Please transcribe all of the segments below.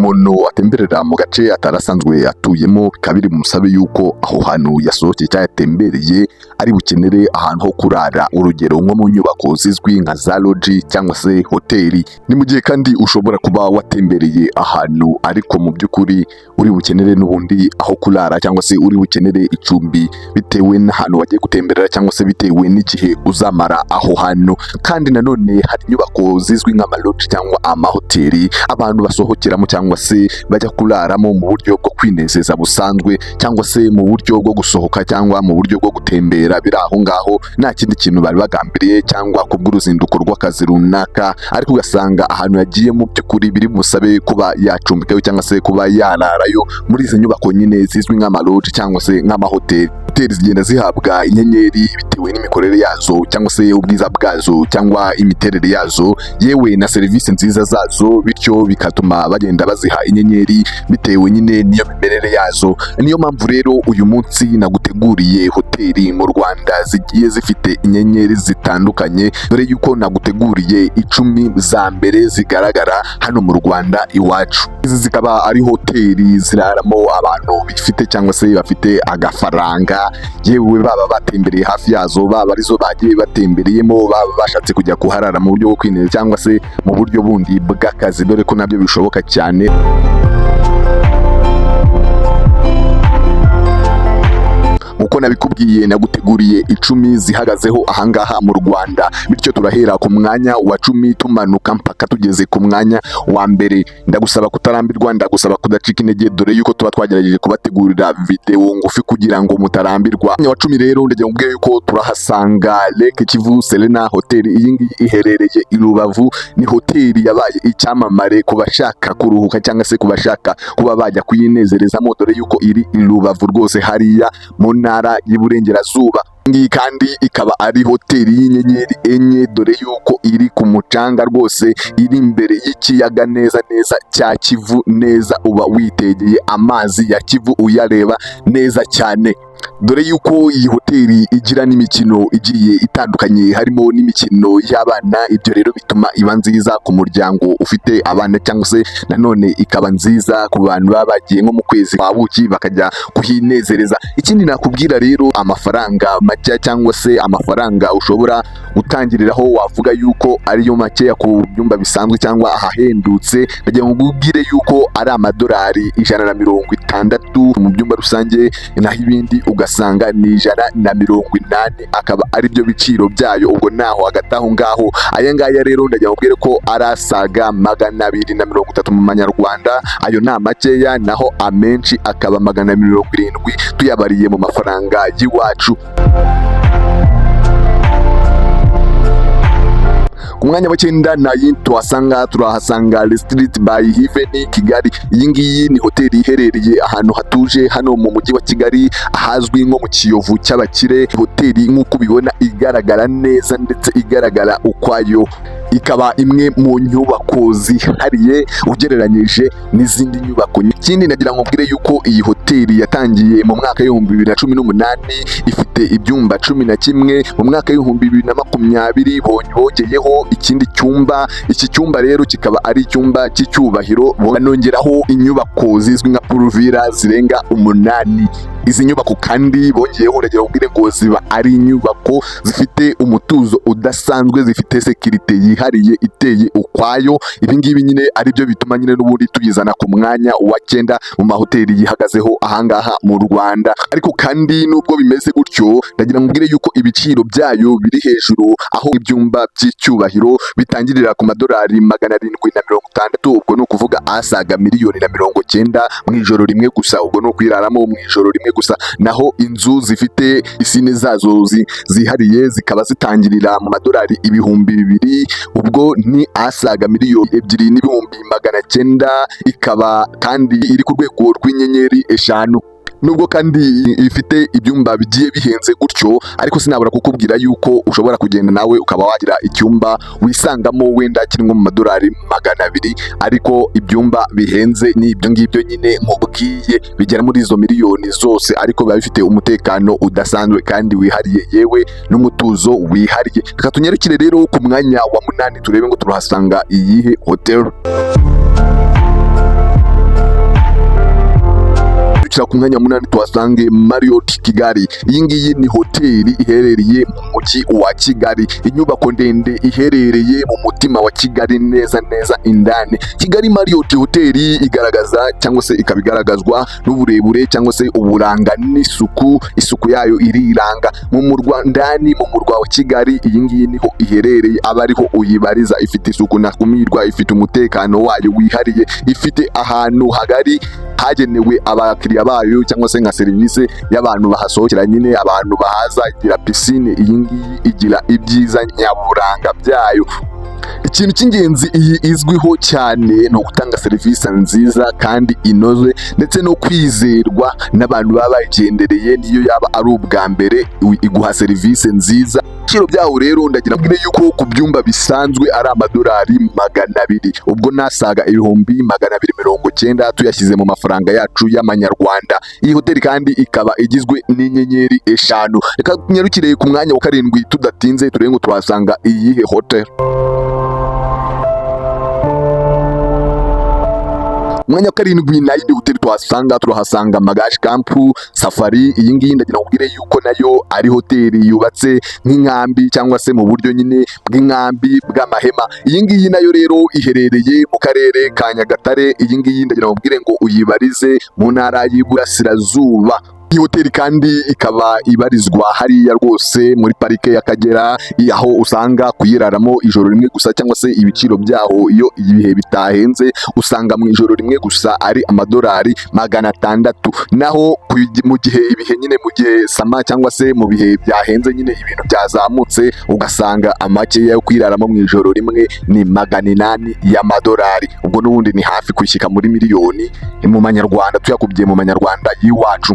Umuntu atemberera mu gace atarasanzwe atuyemo, bikaba biri bumusabe yuko aho hantu yasohokeye cyangwa yatembereye ari bukenere ahantu ho kurara, urugero nko mu nyubako zizwi nka za lodge cyangwa se hoteli. Ni mu gihe kandi ushobora kuba watembereye ahantu ariko mu by'ukuri uri bukenere n'ubundi aho kurara cyangwa se uri bukenere icumbi bitewe n'ahantu wagiye gutemberera cyangwa se bitewe n'igihe uzamara aho hantu. Kandi nanone hari inyubako zizwi nk'amalodge cyangwa amahoteli abantu basohokeramo cyangwa se bajya kuraramo mu buryo bwo kwinezeza busanzwe cyangwa se mu buryo bwo gusohoka cyangwa mu buryo bwo gutembera biri aho ngaho nta kindi kintu bari bagambiriye cyangwa kubw'uruzinduko rw'akazi runaka, ariko ugasanga ahantu yagiye mu by'ukuri biri busabe kuba yacumbikayo cyangwa se kuba yararayo muri izi nyubako nyine zizwi nk'amalodge cyangwa se nk'amahoteli. Hoteli zigenda zihabwa inyenyeri bitewe n'imikorere yazo cyangwa se ubwiza bwazo cyangwa imiterere yazo, yewe na serivisi nziza zazo, bityo bigatuma bagenda baziha inyenyeri bitewe nyine n'iyo mimerere yazo. Niyo mpamvu rero uyu munsi naguteguriye hoteli mu Rwanda zigiye zifite inyenyeri zitandukanye, dore yuko naguteguriye 10 za mbere zigaragara hano mu Rwanda iwacu. Izi zikaba ari hoteli ziraramo abantu bifite cyangwa se bafite agafaranga, yewe baba batembereye hafi yazo, baba arizo bagiye batembereyemo, baba bashatse kujya kuharara mu buryo bwo kwinezeza cyangwa se mu buryo bundi bw'akazi, dore ko nabyo bishoboka cyane. Nkuko nabikubwiye naguteguriye 10 zihagazeho ahangaha mu Rwanda, bityo turahera ku mwanya wa 10 tumanuka mpaka tugeze ku mwanya wa mbere. Ndagusaba kutarambirwa, ndagusaba kudacika intege, dore yuko tuba twagerageje kubategurira video ngufi kugira ngo mutarambirwa. Mwanya wa 10 rero ndagira ngo mbwire yuko turahasanga Lake Kivu Serena Hotel. Iyi ngiyi iherereye i Rubavu, ni hoteli yabaye icyamamare ku bashaka kuruhuka cyangwa se ku bashaka kuba bajya kuyinezerezamo, dore yuko iri i Rubavu rwose hariya mu ntara y'Iburengerazuba. Ngiyi kandi ikaba ari hoteli y'inyenyeri 4, dore yuko iri ku mucanga rwose, iri imbere y'ikiyaga neza neza cya Kivu neza, uba witegeye amazi ya Kivu uyareba neza cyane. Dore yuko iyi hoteli igira n'imikino igiye itandukanye, harimo n'imikino y'abana. Ibyo rero bituma iba nziza ku muryango ufite abana, cyangwa se nanone ikaba nziza ku bantu baba bagiye nko mu kwezi kwa buki bakajya kuhinezereza. Ikindi nakubwira rero, amafaranga make cyangwa se amafaranga ushobora gutangiriraho wavuga yuko ariyo makeya ku byumba bisanzwe cyangwa ahahendutse, ndagira ngo nkubwire yuko ari amadolari 160 mu byumba rusange, naho ibindi ugasanga ni 180, akaba ari byo biciro byayo. Ubwo naho hagati aho ngaho, aya ngaya rero ndagira ngo nkubwire ko ari asaga 230 mu manyarwanda, ayo ni makeya, naho amenshi akaba 270 tuyabariye mu mafaranga y'iwacu. Ku mwanya wa 9 nayi tuhasanga, turahasanga Le Street by Heaven Kigali. Iyi ngiyi ni hoteli iherereye ahantu hatuje hano mu mujyi wa Kigali, ahazwi nko mu Kiyovu cy'abakire. Hoteli nk'uko ubibona igaragara neza ndetse igaragara ukwayo, ikaba imwe mu nyubako zihariye ugereranyije n'izindi nyubako. Ikindi nagira ngo mbwire yuko iyi hoteli yatangiye mu mwaka w'ibihumbi bibiri na cumi n'umunani, ifite ibyumba 11. Mu mwaka w'ibihumbi bibiri na makumyabiri bongeyeho ikindi cyumba. Iki cyumba rero kikaba ari icyumba cy'icyubahiro, banongeraho inyubako zizwi nka puruvira zirenga 8. Izi nyubako kandi bongeyeho, uragira ngo ngo ziba ari inyubako zifite umutuzo udasanzwe, zifite sekirite yihariye iteye ukwayo. Ibi ngibi nyine ari byo bituma nyine n'ubundi tuyizana ku mwanya wa 9 mu mahoteli yihagazeho ahangaha mu Rwanda. Ariko kandi nubwo bimeze gutyo, ndagira ngo mbwire yuko ibiciro byayo biri hejuru, aho ibyumba by'icyubahiro bitangirira ku madolari 760, ubwo ni ukuvuga asaga 1,090,000 mu ijoro rimwe gusa, ubwo ni ukwiraramo mu ijoro rimwe gusa. Naho inzu zifite isine zazo zihariye zikaba zitangirira mu madolari 2000, ubwo ni asaga 2,900,000, ikaba kandi iri ku rwego rw'inyenyeri 5. Nubwo kandi ifite ibyumba bigiye bihenze gutyo, ariko sinabura kukubwira yuko ushobora kugenda nawe ukaba wagira icyumba wisangamo wenda kiri nko mu madolari 200, ariko ibyumba bihenze ni ibyo ngibyo nyine nkubwiye bigera muri izo miliyoni zose, ariko biba bifite umutekano udasanzwe kandi wihariye, yewe n'umutuzo wihariye. Reka tunyarukire rero ku mwanya wa 8 turebe ngo turahasanga iyihe hotel. ku mwanya wa munani tuhasange Marriott Kigali. Iyi ngiyi ni hoteli iherereye mu mujyi wa Kigali, inyubako ndende iherereye mu mutima wa Kigali neza neza indani. Kigali Marriott Hoteli igaragaza cyangwa se ikaba igaragazwa n'uburebure cyangwa se uburanga n'isuku. Isuku yayo iriranga mu murwa ndani, mu murwa wa Kigali. Iyi ngiyi niho iherereye, aba ariho uyibariza. Ifite isuku ntakumirwa, ifite umutekano wayo wihariye, ifite ahantu hagari hagenewe abakiriya bayo cyangwa se nka serivisi y'abantu bahasohokera nyine, abantu bahaza. Igira pisine. Iyi ngiyi igira ibyiza nyaburanga byayo. Ikintu cy'ingenzi iyi izwiho cyane ni ugutanga serivisi nziza kandi inoze, ndetse no kwizerwa n'abantu baba bayigendereye. Niyo yaba ari ubwa mbere, iguha serivisi nziza. Ibiciro byaho rero, ndagira mbwire yuko ku byumba bisanzwe ari amadolari 200, ubwo nasaga 290,000 tuyashyize mu mafaranga yacu y'amanyarwanda. Iyi hoteli kandi ikaba igizwe n'inyenyeri 5. Reka nyarukire ku mwanya wa karindwi tudatinze, turebe ngo tuhasanga iyihe hoteli. Umwanya wa karindwi na yindi hoteli tuhasanga, turahasanga Magashi Camp Safari. Iyi ngiyi ndagira ngo mbwire yuko nayo ari hoteli yubatse nk'inkambi cyangwa se mu buryo nyine bw'inkambi bw'amahema. Iyi ngiyi nayo rero iherereye mu karere ka Nyagatare. Iyi ngiyi ndagira ngo mbwire ngo uyibarize mu ntara y'Iburasirazuba. Iyi hoteli kandi ikaba ibarizwa hariya rwose muri parike y'Akagera, aho usanga kuyiraramo ijoro rimwe gusa cyangwa se ibiciro byaho iyo ibihe bitahenze, usanga mu ijoro rimwe gusa ari amadolari 600. Naho mu gihe ibihe nyine, mu gihe summer cyangwa se mu bihe byahenze nyine, ibintu byazamutse, ugasanga amakeya yo kwiraramo mu ijoro rimwe ni 800 y'amadolari. Ubwo n'ubundi ni hafi kwishyika muri miliyoni mu manyarwanda, tuyakubye mu manyarwanda y'iwacu.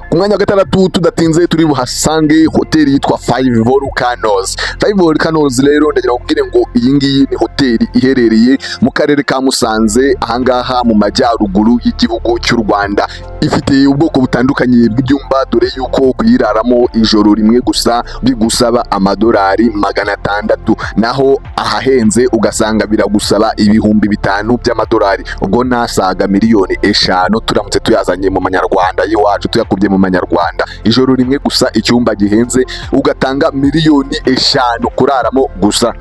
Ku mwanya wa gatandatu tudatinze turi buhasange hoteli yitwa Five Volcanoes. Five Volcanoes rero ndagira ngo ngo iyi ngiyi ni hoteli iherereye mu karere ka Musanze, ahangaha mu majyaruguru y'igihugu cy'u Rwanda. Ifite ubwoko butandukanye bw'ibyumba, dore yuko kuyiraramo ijoro rimwe gusa bigusaba amadolari 600, naho ahahenze ugasanga biragusaba 5000 by'amadolari. Ubwo nasaga miliyoni 5 turamutse tuyazanye mu manyarwanda y'iwacu, tuyakubye mu manyarwanda. Ijoro rimwe gusa, icyumba gihenze ugatanga miliyoni 5 kuraramo gusa.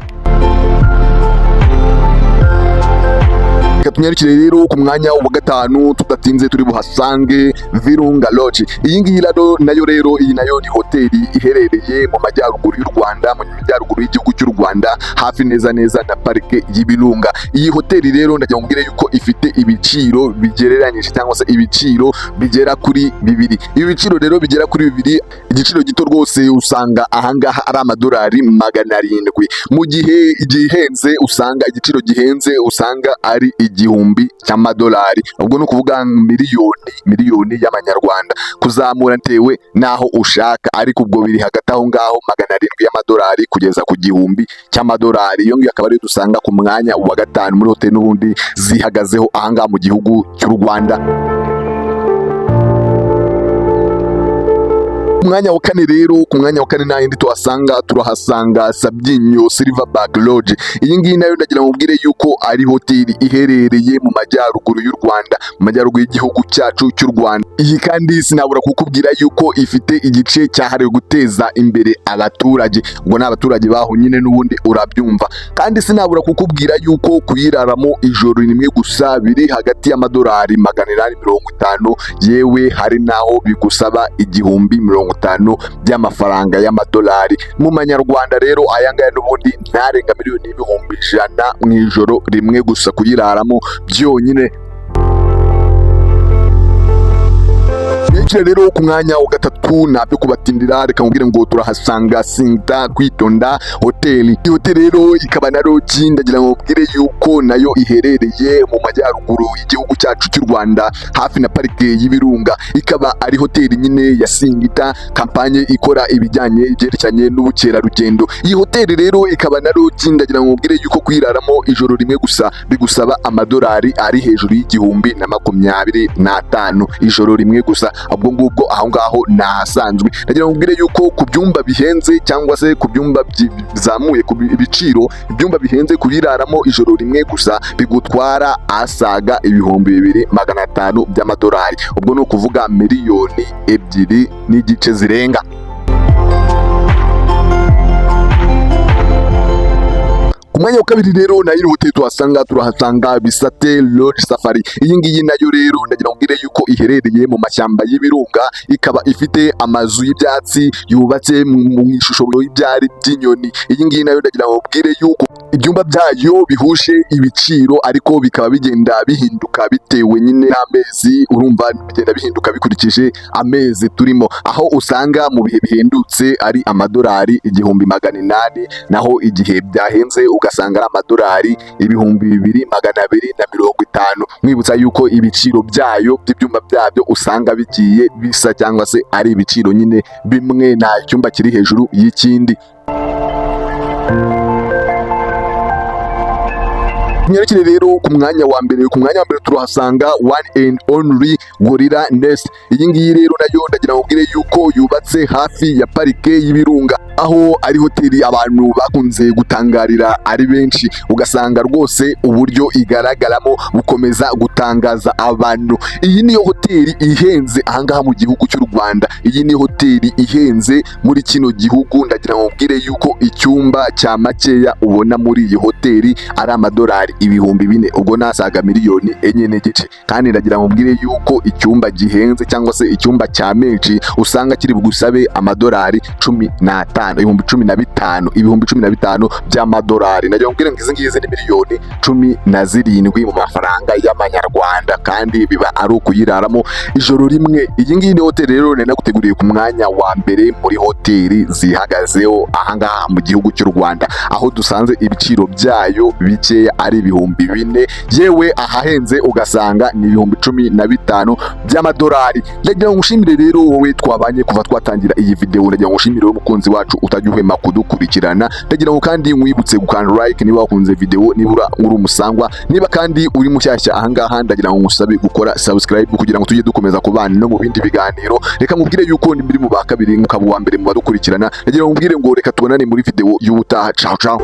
Reka tunyarukire rero ku mwanya wa gatanu tudatinze, turi buhasange Virunga Lodge. Iyi ngiyi rero nayo rero, iyi nayo ni hoteli iherereye mu majyaruguru y'u Rwanda, mu majyaruguru y'igihugu cy'u Rwanda, hafi neza neza na parike y'Ibirunga. Iyi hoteli rero ndagira ngo mbwire yuko ifite ibiciro bigereranyije cyangwa se ibiciro bigera kuri bibiri. Ibi biciro rero bigera kuri bibiri, igiciro gito rwose usanga ahangaha ari amadolari 700, mu gihe igihenze usanga, igiciro gihenze usanga ari 1000 cy'amadolari. Ubwo ni ukuvuga miliyoni y'amanyarwanda kuzamura, ntewe n'aho ushaka, ariko ubwo biri hagati aho ngaho 700 y'amadolari kugeza ku 1000 cy'amadolari. Iyo ngiyo akaba ariyo dusanga ku mwanya wa gatanu muri hoteli n'ubundi zihagazeho ahangaha mu gihugu cy'u Rwanda. Ku mwanya wa kane rero, ku mwanya wa kane nta yindi tuhasanga, turahasanga Sabyinyo Silverback Lodge. Iyi ngiyi nayo ndagira ngo mbwire yuko ari hoteli iherereye mu majyaruguru y'u Rwanda, mu majyaruguru y'igihugu cyacu cy'u Rwanda. Iyi kandi sinabura kukubwira yuko ifite igice cyahariwe guteza imbere abaturage, ubwo ni abaturage baho nyine n'ubundi urabyumva. Kandi sinabura kukubwira yuko kuyiraramo ijoro rimwe gusa biri hagati y'amadolari 850, yewe hari n'aho bigusaba 1050 by'amafaranga y'amadolari. Mu manyarwanda rero aya ngaya n'ubundi ntarenga 1,100,000 mu ijoro rimwe gusa kuyiraramo byonyine. Nyakira rero ku mwanya wa gatatu, ntabyo kubatindira, reka nkubwire ngo turahasanga Singita Kwitonda Hoteli. Iyi hoteli rero ikaba na lodge, ndagira ngo nkubwire yuko nayo iherereye mu majyaruguru y'igihugu cyacu cy'u Rwanda, hafi na parike y'Ibirunga. Ikaba ari hoteli nyine ya Singita, kampanye ikora ibijyanye ibyerekeranye n'ubukerarugendo. Iyi hoteli rero ikaba na lodge, ndagira ngo nkubwire yuko kuyiraramo ijoro rimwe gusa bigusaba amadolari ari hejuru y'1025 ijoro rimwe gusa. Ubwo ngubwo aho ngaho ni ahasanzwe. Ndagira ngo mbwire yuko ku byumba bihenze cyangwa se ku byumba bizamuye ku ibiciro, ibyumba bihenze kubiraramo ijoro rimwe gusa bigutwara asaga 2500 by'amadolari. Ubwo ni ukuvuga 2.5 miliyoni zirenga. Ku mwanya wa kabiri rero, nayo hoteli tuhasanga, turahasanga Bisate Lodge Safari. Iyi ngiyi nayo rero ndagira ngo mbwire yuko iherereye mu mashyamba y'ibirunga, ikaba ifite amazu y'ibyatsi yubatse mu ishusho y'ibyari by'inyoni. Iyi ngiyi nayo ndagira ngo mbwire yuko ibyumba byayo bihuje ibiciro, ariko bikaba bigenda bihinduka bitewe nyine n'amezi. Urumva bigenda bihinduka bikurikije amezi turimo, aho usanga mu bihe bihendutse ari amadolari 1800, naho igihe byahenze ugasanga ari amadolari 2250. Mwibutsa yuko ibiciro byayo by'ibyumba byabyo usanga bigiye bisa cyangwa se ari ibiciro nyine bimwe, nta cyumba kiri hejuru y'ikindi. Mwerekere rero ku mwanya wa mbere. Ku mwanya wa mbere turahasanga One and Only Gorilla Nest. Iyi ngiyi rero nayo ndagira ngo mbwire yuko yubatse hafi ya parike y'ibirunga, aho ari hoteli abantu bakunze gutangarira ari benshi, ugasanga rwose uburyo igaragaramo bukomeza gutangaza abantu. Iyi niyo hoteli ihenze ahangaha mu gihugu cy'u Rwanda. Iyi ni hoteli ihenze muri kino gihugu. Ndagira ngo mbwire yuko icyumba cya makeya ubona muri iyi hoteli ari amadolari 4000, ubwo nasaga 4.5 miliyoni. Kandi ndagira ngo mbwire yuko icyumba gihenze cyangwa se icyumba cya menshi usanga kiri bugusabe amadolari 15, 15,000, 15,000 by'amadolari. Ndagira ngo mbwire ngo izi ngizi ni 17 miliyoni mu mafaranga y'amanyarwanda, kandi biba ari ukuyiraramo ijoro rimwe. Iyi ngiyi ni hoteli rero nari naguteguriye ku mwanya wa mbere muri hoteli zihagazeho ahangaha mu gihugu cy'u Rwanda, aho dusanze ibiciro byayo bikeya ari 4000, yewe ahahenze ugasanga ni 15,000 by'amadolari. Ndagira ngo ngushimire rero wowe twabanye kuva twatangira iyi video. Ndagira ngo ngushimire wowe mukunzi wacu utajya uhwema kudukurikirana. Ndagira ngo kandi nkwibutse gukanda like niba wakunze video, nibura uri umusangwa. Niba kandi uri mushyashya ahangaha, ndagira ngo ngusabe gukora subscribe kugira ngo tujye dukomeza kubana no mu bindi biganiro. Reka nkubwire yuko ni muri mu ba kabiri, mukaba uwa mbere mu badukurikirana. Ndagira ngo nkubwire ngo reka tubonane muri video y'ubutaha. Ciao ciao.